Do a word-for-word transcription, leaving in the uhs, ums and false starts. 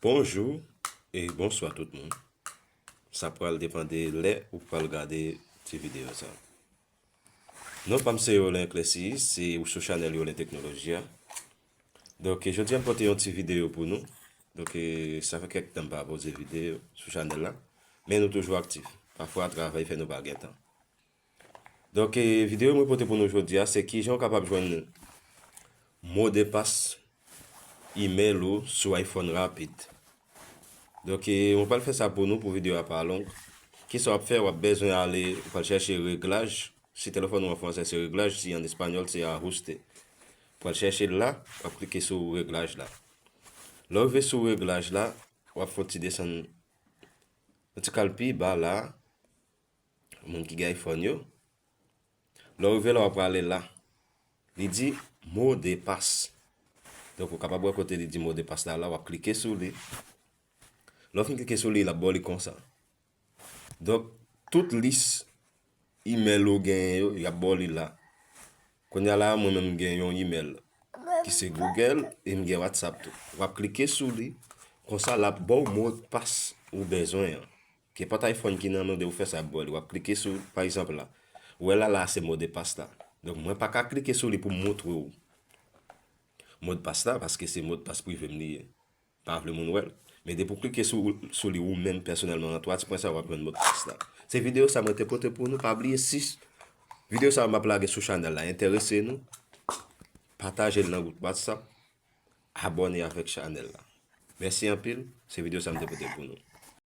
Bonjou e bonswa tout moun. Sa pral depann de lè ou pral gade ti videyo sa. Non pa m se Roland Eclaircie, se ou sou chanèl Roland Teknoloji a. Donk, jodi a m pote yon ti videyo pou nou. Donk, sa fè kèk tan m pa poze videyo sou chanèl la. Men nou toujou aktif. Pafwa, travay fè nou pa gen tan. Donk, videyo mwen pote pou nou jodi a, se kijan w kapab jwenn modepas imèl ou sou iPhone rapid. Donk, mwen pral fè sa pou nou pou videyo a pa long. Kisa w ap fè? W ap bezwen ale, ou pral chèche reglaj. Si telefòn ou an fransè, se reglaj. Si an espanyòl, se ajuste. Ou pral chèche l la, w ap klike sou reglaj la. Lè w rive sou reglaj la, w ap fè yon ti desann, yon ti kal pi ba la. Moun ki gen iPhone yo. Lè w rive la, w ap prale la. Li di modepas. Donk, ou kapab wè kote li di modepas la, la, w ap klike sou li. Lè w fin klike sou li, l ap ba w li konsa. Donk, tout lis imèl ou genyen yo, y ap ba w li la. Kounye a la, mwen menm, m gen yon imèl ki se Google e m gen WhatsApp tou. W ap klike sou li, konsa l ap ba w modpas ou bezwen an. Kenpòt iPhone ki nan men w, depi w fè sa, y ap ba w li. W ap klike sou, pa egzanp la. Ou wè la, la se modepas la. Donk, mwen pa ka klike sou li pou m montre w modpas la, paske se modpas prive m li ye. Pa vle moun wè l. Men depi w klike sou, sou li ou menm pèsonèlman nan twa ti pwen sa, w ap jwenn modpas la. Se videyo sa mwen te pote pou nou. Pa bliye, si videyo sa m ap lage sou chanèl la enterese nou, pataje l nan gwoup WhatsApp, abòne avèk chanèl la. Mèsi anpil, se videyo sa m te pote pou nou.